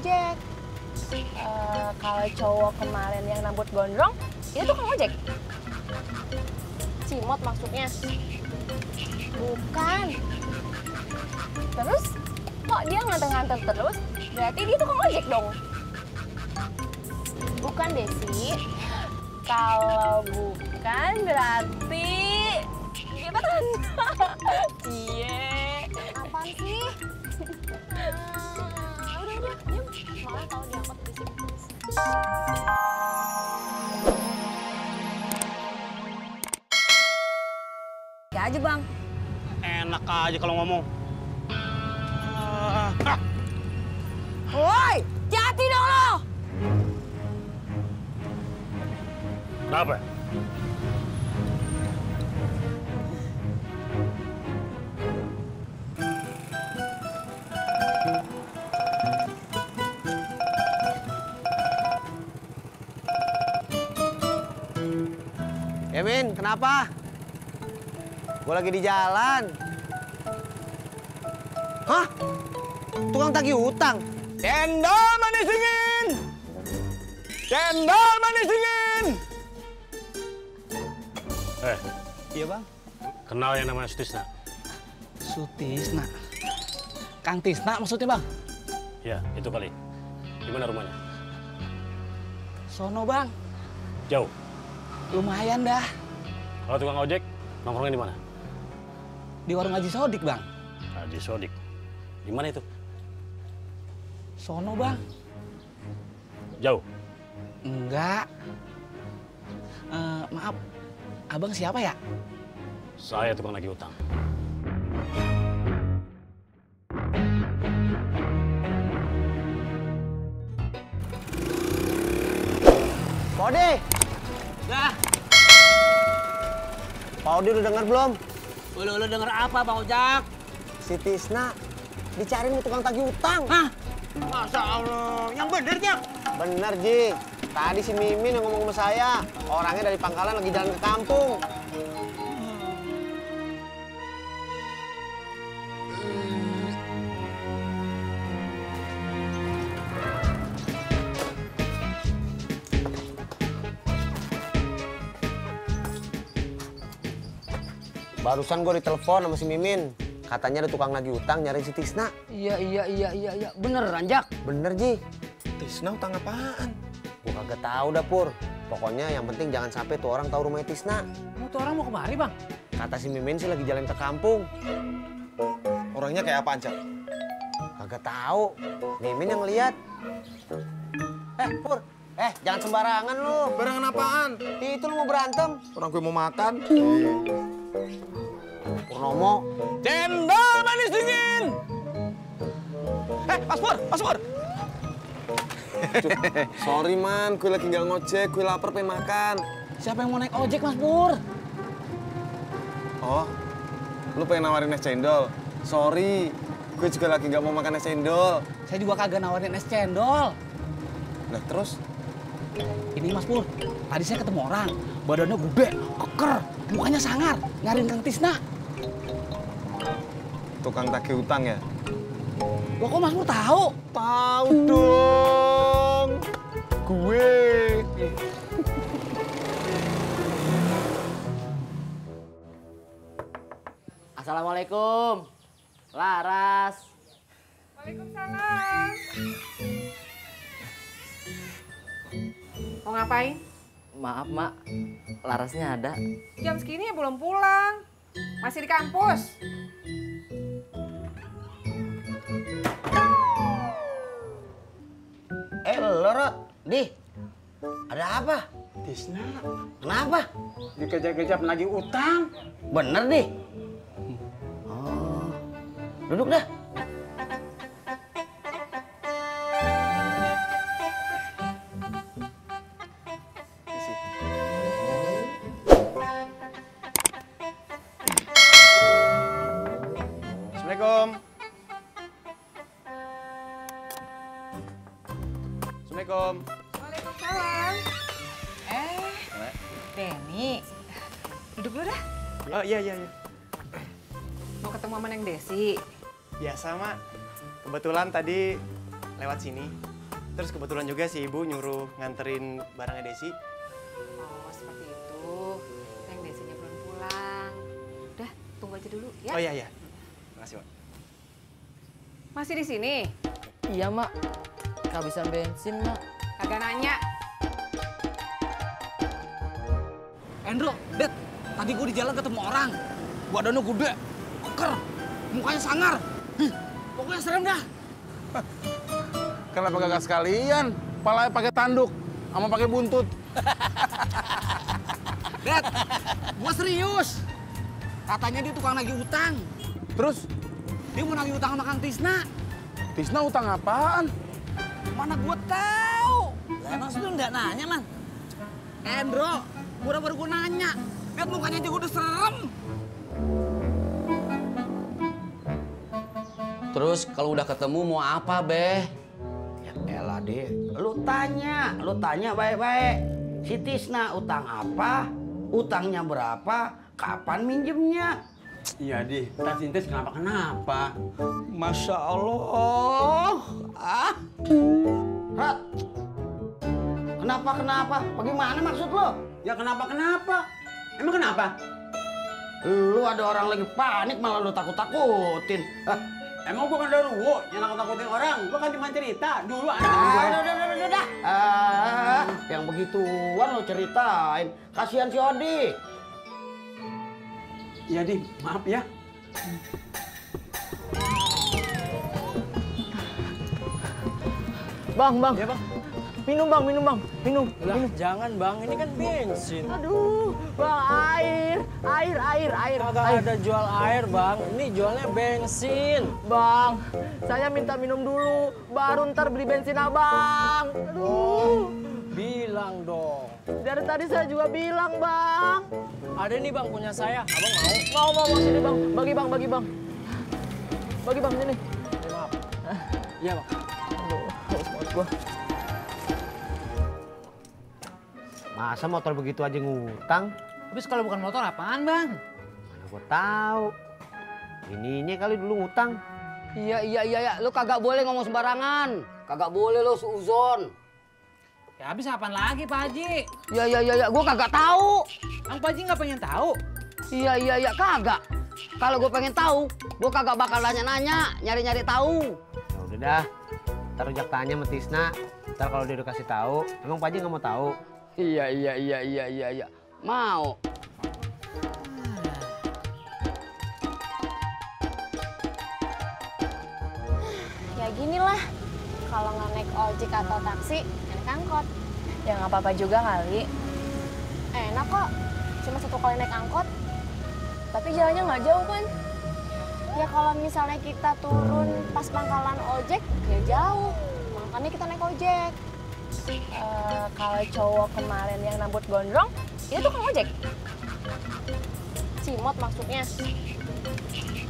ojek. Kalau cowok kemarin yang rambut gondrong, itu tukang ojek. Cimot maksudnya? Bukan. Terus kok dia nganter-nganter terus? Berarti dia tukang ojek dong. Bukan Desi. Kalau bukan berarti gimana? Cie. Apaan sih? Udah, diam. Malah kalau diangkut berisik. Ya aja bang. Enak aja kalau ngomong. Woi, hati dong lo. Kenapa? Ya Min, kenapa? Gue lagi di jalan. Hah? Tukang tagih utang? Cendol manis dingin! Cendol manis dingin! Iya bang. Kenal yang namanya Sutisna? Sutisna. Kang Tisna maksudnya bang? Ya, itu kali. Di mana rumahnya? Sono bang. Jauh. Lumayan dah. Kalau tukang ojek, nongkrongnya di mana? Di warung Haji Sodik bang. Haji Sodik. Di mana itu? Sono bang. Jauh. Enggak. Maaf, abang siapa ya? Saya tukang nagih utang. Kode! Dah. Pak Odi udah denger belum? Lu denger apa bang Ojak? Si Tisna dicariin tukang tagih utang. Hah? Masya Allah, yang benernya? Bener, Ji. Tadi si Mimin yang ngomong sama saya. Orangnya dari Pangkalan lagi jalan ke kampung. Barusan gue ditelepon sama si Mimin. Katanya ada tukang nagih utang nyariin si Tisna. Iya. Beneran, Jak? Bener, Ji. Tisna utang apaan? Gue kagak tahu dah, Pur. Pokoknya yang penting jangan sampai tuh orang tahu rumahnya Tisna. Tuh orang mau kemari, Bang? Kata si Mimin sih lagi jalan ke kampung. Orangnya kayak apaan, Cak? Kagak tahu. Mimin yang lihat. Pur. Jangan sembarangan lu. Barangan apaan? Itu lu mau berantem. Orang gue mau makan. Purnomo. Cendol manis dingin! Mas Pur! Sorry man, gue lagi nggak ngojek, gue lapar pengen makan. Siapa yang mau naik ojek, Mas Pur? Oh, lu pengen nawarin es cendol? Sorry, gue juga lagi nggak mau makan es cendol. Saya juga kagak nawarin es cendol. Nah terus? Ini Mas Pur, tadi saya ketemu orang, badannya gede, keker, mukanya sangar, nyariin Kang Tisna. Tukang tagih utang ya? Loh kok Mas Pur tahu? Tahu dong, gue. Assalamualaikum. Laras. Waalaikumsalam. Mau ngapain? Maaf, Mak. Larasnya ada. Jam segini ya belum pulang. Masih di kampus. Lo, Rod. Di. Ada apa? Tisna, Kenapa? dikejar-kejar lagi utang. Bener, Di. Oh. Duduk dah. Assalamualaikum. Assalamualaikum. Waalaikumsalam. Denny. Duduk dulu dah. Oh iya. Mau ketemu sama Neng Desi. Biasa, Mak. Kebetulan tadi lewat sini. Terus kebetulan juga si ibu nyuruh nganterin barangnya Desi. Oh, seperti itu. Neng Desinya belum pulang. Udah, tunggu aja dulu ya. Oh iya. Makasih, Mak. Masih di sini? Iya, Mak. Kehabisan bensin, Mak. Kagak nanya. Endro, Det, tadi gue di jalan ketemu orang. Badannya gede, keker, mukanya sangar. Pokoknya serem dah. Kenapa gak sekalian? Palanya pakai tanduk, sama pakai buntut. Det, gue serius. Katanya dia tukang nagih utang. Terus, Dia mau nagih utang sama Kang Tisna. Tisna utang apaan? Mana gue tahu. Lah emang lu nggak nanya, Man? Endro, baru gue nanya. Lihat mukanya juga udah serem. Terus kalau udah ketemu mau apa, Beh? Ya elah, Dek. Lu tanya baik-baik. Si Tisna utang apa? Utangnya berapa? Kapan minjemnya? Iya, Di. Tas Sintes kenapa? Masya Allah. Rat. Kenapa? Bagaimana maksud lo? Ya kenapa? Emang kenapa? Lu ada orang lagi panik malah lu takut-takutin. Emang gua kan Daruwo yang nakut-nakutin orang. Gua kan cuma cerita. Dulu ada Udah. Yang begituan lo ceritain. Kasihan si Odi. Iya, Di. Maaf ya. Bang. Ya, Bang. Minum, Bang. Minum. Jangan bang, ini kan bensin. Aduh, Bang, air. Kagak ada jual air bang, ini jualnya bensin. Bang, saya minta minum dulu, baru ntar beli bensin abang. Aduh. Bilang dong. Dari tadi saya juga bilang, Bang. Ada nih bang, punya saya. Abang mau? Mau sini, Bang. Bagi bang. Bagi bang sini. Maaf. Iya bang. Aduh, haus banget gua. Masa motor begitu aja ngutang? Habis kalau bukan motor apaan, Bang? Mana gua tahu. Ininya kali dulu ngutang. Iya. Lu kagak boleh ngomong sembarangan. Kagak boleh lo seuzon. Ya habis apaan lagi, Pak Haji? Ya, gua kagak tahu. Ang Pak Haji nggak pengen tahu? Iya, kagak. Kalau gua pengen tahu, gua kagak bakal nanya-nanya, nyari-nyari tahu. Ya udah dah. Ntar ojak tanya sama Tisna. Ntar kalau dia udah kasih tahu, emang Pak Haji nggak mau tahu? Iya. Mau. Ya gini lah, kalau nggak naik ojek atau taksi, naik angkot. Ya nggak apa-apa juga kali. Enak kok, cuma 1 kali naik angkot. Tapi jalannya nggak jauh kan? Ya kalau misalnya kita turun pas pangkalan ojek, ya jauh. Makanya kita naik ojek. Kalau cowok kemarin yang rambut gondrong, itu tukang ojek. Cimot maksudnya.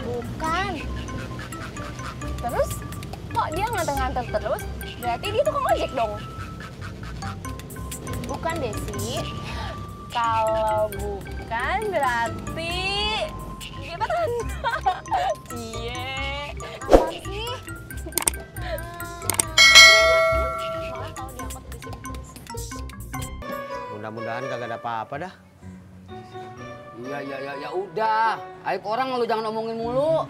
Bukan. Terus, kok dia nganter-nganter terus? Berarti dia tukang ojek dong. Bukan, Desi. Kalau bukan, berarti gebetan. Cie. Apaan sih? Mudah-mudahan kagak ada apa-apa dah. Ya udah. Aib orang lu jangan ngomongin mulu.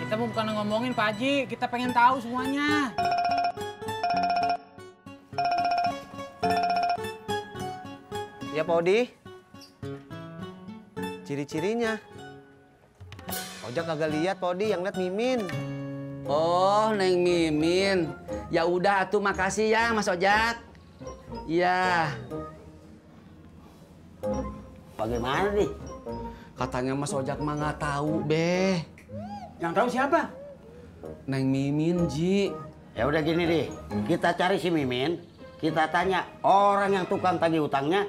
Kita bukan ngomongin, Pak Haji. Kita pengen tahu semuanya. Ya Pak Odi. Ciri-cirinya. Ojak kagak lihat Pak Odi, yang lihat Mimin. Oh, Neng Mimin. Ya udah tuh, makasih ya Mas Ojak. Iya. Bagaimana nih? Katanya Mas Ojak mah nggak tahu, Beh. Yang tahu siapa? Neng Mimin, Ji. Ya udah gini deh, kita cari si Mimin, kita tanya orang yang tukang tagih utangnya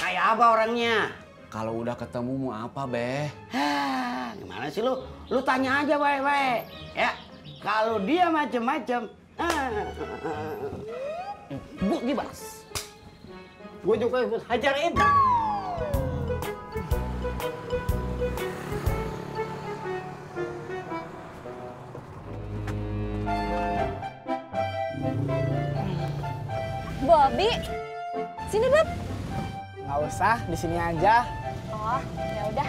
kayak apa orangnya. Kalau udah ketemu mau apa, Beh? Hah, gimana sih lu? Lu tanya aja baik-baik, ya. Kalau dia macem-macem, gue gibas. Gue juga ikut hajarin. Bobby. Sini, Beb. Nggak usah, di sini aja. Oh, ya udah.